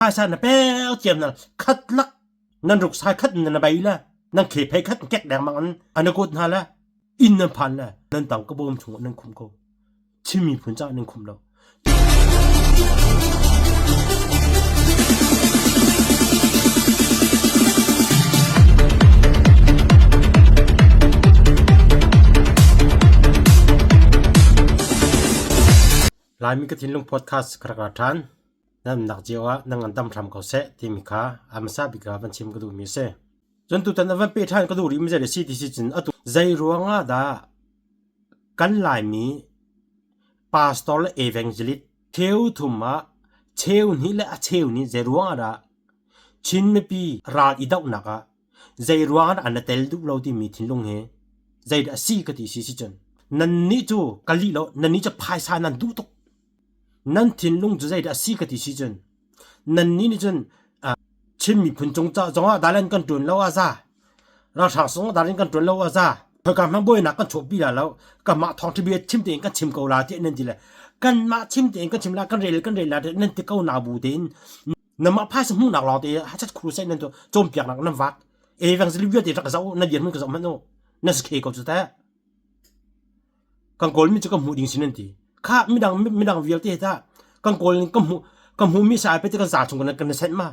Phaisa na pek ciam na khat lak nan ruksai khat na bei la nan khe phei khat kek dengmang an an kut hna la inn nan phan la nan tang ka bawm chung nan khum ko Chin miphun caah nan khum lo. Laimi ka thinlung podcast ka rak ra ṭhan. Nan umnak cio ah nan ngan dam hram ko seh timi kha a hmasa bik ah van chim ka duhmi a si. Cun tutan a van peh ṭhan ka duh rih mi zei le si ti si cun atu zei ruang ah dah kan Laimi pastor le evangelist cheu thum ah cheu hnih le a cheu nih zei ruang ah dah Chin mipi ral i dohnak ah zei ruang ah dah an i tel duh lo timi thinlung hi zeidah a si ka ti si si cun nannih cu ka lih lo nannih cu phaisa nan duh tuk Nan thinlung cu zeidah a si ka ti si cun nannih nih cun Chin miphun cung ca zongah dalan kan ṭuan lo a za. Ralhrang zong dalan kan ṭuan lo a za. Khoika hmang buainak kan chuahpi la lo. Kanmah thawngṭha bia chim tein kan chim ko la tiah nan ti le kanmah chim tein kan chim la kan rel kan rel la tiah nan ti ko na bu tein namah phaisa hmuhnak lawng te hachat crusade nan tu cawnpiaknak nan vak evangelist vialte rak zoh nan dirhmun ka zoh hmanh u nan si khe ko cu teh Kan Kawlmi cu ka hmuh ding si nan ti. Kha midang midang vialte he tah kan Kawl ka hmuh ka hmuhmi sa pe kan za chung kan kan sent ma.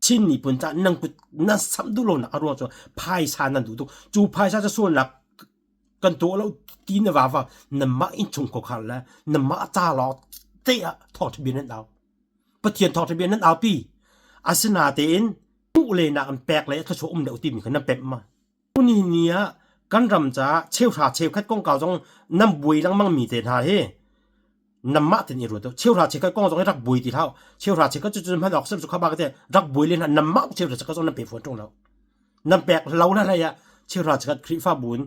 Chin miphun ca nan kut nan samh duh lo nak a ruang cu phaisa nan duh tuk. Cu phaisa cu sualnak kan tuah lo ti na va va namah innchung khuakhar le namah ca lawng te ah thawngṭha bia nan au. Pathian thawngṭha bia nan aupi. Asinatein hmuh le nak an pek le thluachuah um deuh timi kha nan pemh ma. Tuni ni ah kan ram caah cheuhra cheukhat kongkau zong nan buai lengmang mi te hna hi nanmah ten i ruat u. Cheuhra cheukhat kong zong hi rak buai ti hlah u. Cheuhra cheukhat cu cun hman awk sim cu kha ba te rak buai len hna nanmah cheuhra cheukhat zong nan pe fawn ṭung lo. Nan pek lo na hlei ah cheuhra cheukhat Khrihfabu in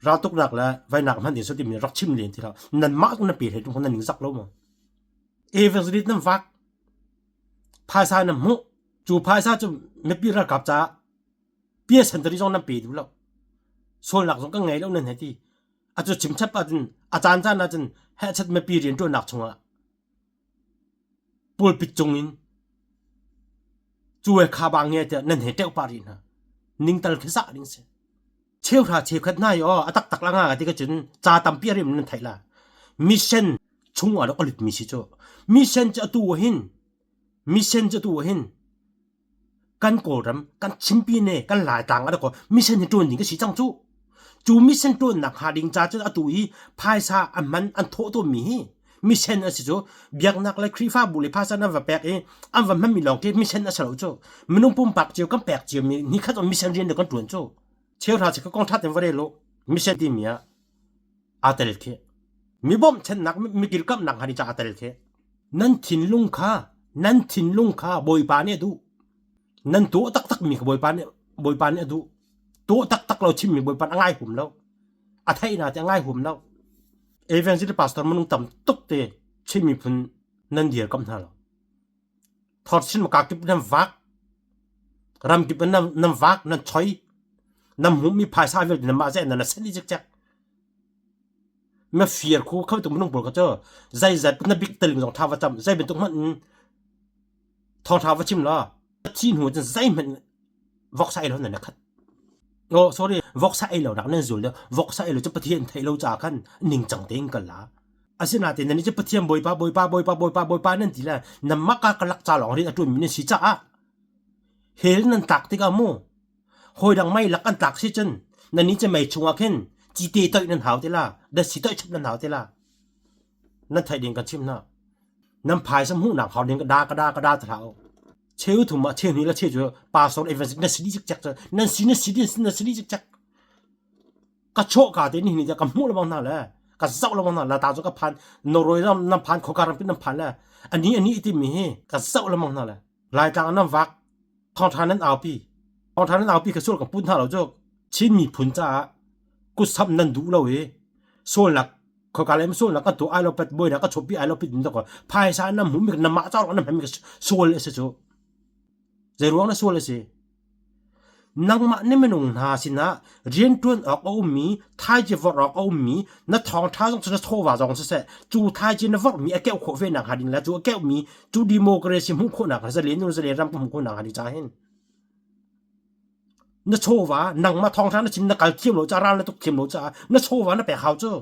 raltuknak le vainak hman ding timi rak chim len ti hlah. Nanmah zong nan pe hlei ṭung nan ning zak lo maw? Evangelist nan vak phaisa nan hmuh cu phaisa cu mipi ralkap caah Pia santari zong nan pe duh lo. Sualnak zong kan ngei lo nan hei ti. A cu chim chap ahcun a caan caan ahcun hehchat mipi rianṭuannak chungah pulpit cung in cu he kha ba nge tiah nan hei teuh pah rih hna. Ningtal khi sah ding si. Cheuhra cheukhat hna i aw a taktak la nga ka ti ka cun ca tampi a rim nan theih la. Mission chung ah a lut mi si cu. Mission cu atu hin mission cu atu hin Kan Kawlram, kan Chinpi ne, kan Laitlang ah dakaw mission hi ṭuan ding ka si cang cu. Cu mission ṭuannak hnga ding ca cun atu i phaisa a hman an thawh tawnmi hi mission a si cu. Biaknak le Khrihfabu le phaisa nan va pek i an va hmanmi lawng khi mission a si lo cu. Minung pumpak cio kan pek ciomi nikhat on mission rian kan ṭuan cu. Cheuhra cu ka kong ṭha tein va rel u. Mission timi ah aa tel khi. Mi bawmhchanhnak, mi kilkamnak hnga ding ca aa tel khi. Nan thinlung kha nan thinlung kha Bawipa nih a duh. Nan tuah taktakmi kha Bawipa nih Bawipa nih a duh. Tuah taktak lo chimmi Bawipa nih a ngai hum lo. A theih na te a ngai hum lo. Evangelist pastor minung tam tuk te Chin miphun nan dir kam hna lo. Thor chin maka kip nan vak. Ram kip nan nan vak nan choi. Nan hmuhmi phaisa vialte nan mah zeh nan sen i cikcek. Na fir khu kho tu minung pawl kha cu zeizat na bik tel zong tha va cam zei bantuk hmanh in thawngtha va chim law thi hnu cun zeihmanh voksa ei lo nan khat oh sorry voksa ei lo nak nan zul deuh voksa ei lo cu pathian theih lo ca khan ningcang tein kal la asinain nan cu pathian bawipa bawipa bawipa bawipa bawipa nan ti le nan maka ka lak ca lawng rian a ṭuan mi nan si caah hell nan tlak tikah mu Hawi dang mei lak an tlak si cun nan nih cu mei chungah khin cite toih nan hau te la, datsi toih chap nan hau te la. Nan theih ding kan chimh hna. Nan phaisa hmuhnak hau ding ka da ka da ka da te hlah u. Cheu thum ah cheu hnih le cheu cu pastor evangelist na si dih cikcek cu nan si na si dih na si dih cikcek. Ka chawh ka te ni ni ka hmuh lengmang hna le ka zoh lengmang hna la ta cu ka phan Norway ram nan phan khoka ram nan phan le ani ani timi hi ka zoh lengmang hna le Laitlang nan vak thawngṭha nan aupi thawngṭha nan aupi kha sual kan put hna lo cu Chin miphun caah kutsamh nan duh lo i sualnak khoika lei sualnak kan tuah ai lo pet buainak ka chuahpi ai lo pit in ko phaisa nan hmuh mi namah ca nan hman mi sual a si cu zei ruang na sual a si? Nangmah na minung hna sinah rianṭuan awk a ummi, thaici vorh awk a ummi, na thawngṭha zong cu na chawva zong siseh, cu thaici na vorhmi a keuh khawh ve nak hnga ding le cu a keuhmi cu democracy hmuh khawh nak zalen nu zalen ram ka hmuh khawh nak hnga ding ca hin na chawva nangmah thawngṭha na chim na kal thiam lo caah ral na tuk thiam lo caah na chawva na pek hau cu.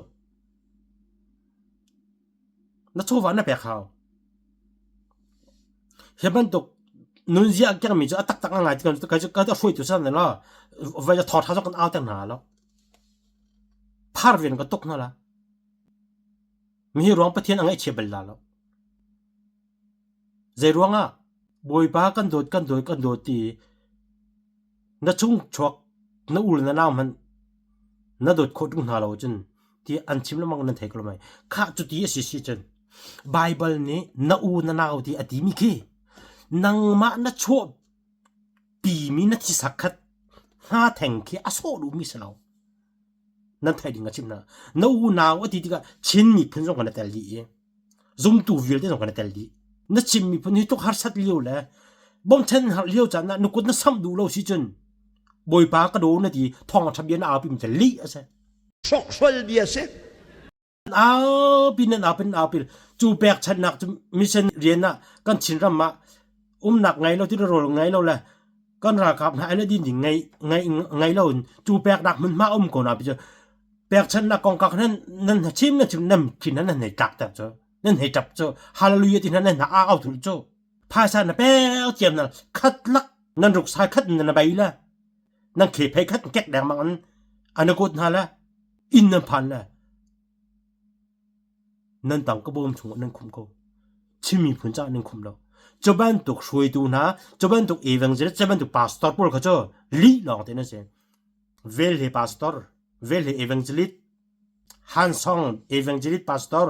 Na chawva na pek hau. Hi bantuk nunzia a kengmi cu a taktak a ngai ti kan cu ka hruaitu san la vai thawtha zong kan au ter hna lo. Phar rian ka tuk hna la. Mi hi ruang Pathian a ngaihchia bal la lo. Zei ruangah Bawipa kan dawt kan dawt kan dawt ti na chung chuak na ul na nau hmanh na dawt khawh ṭung hna lo cun ti an chim lengmang nan thei ko lai khah cuti a si si cun Baibal nih na u na nau ti a timi khi nangmah na chuah pimi na thisa khat hnga theng khi a sawh duhmi si lo nan theih ding a chim hna na u nau a ti tikah Chin miphun zong kan i tel dih i zumtu vialte zong kan i tel dih na Chin miphun hi tuk harsat lio le bawmchan har lio caan ah na kut na samh duh lo si cun Bawipa ka daw na ti thawng a ṭha bia na au pim cu lih a si Hrokhhrol bia si. Aupi nan aupi nan aupi cu pekchanhnak cu mission rian ah kan Chinram ah umnak ngei lo ti rawl ngei lo le kan ralkap hna ai din ding ngei ngei ngei lo in cu peknak hmunhma um ko na pi cu pekchanhnak kongkak nan nan chim nan chim nan thin nan hei tlak ter cu nan hei tap cu hallelujah ti nan na au thul cu phaisa na pek ciam na khat lak nan ruk sai khat na bai la nan khe phei khat kek dengmang an an kut hna le inn nan phan le nan tang ka bawm chung nan khum ko Chin miphun caah nan khum lo cu bantuk hruaitu hna cu bantuk evangelist cu bantuk pastor pawl kha cu lih lawng te nan si vel he pastor vel he evangelist Han Song evangelist pastor.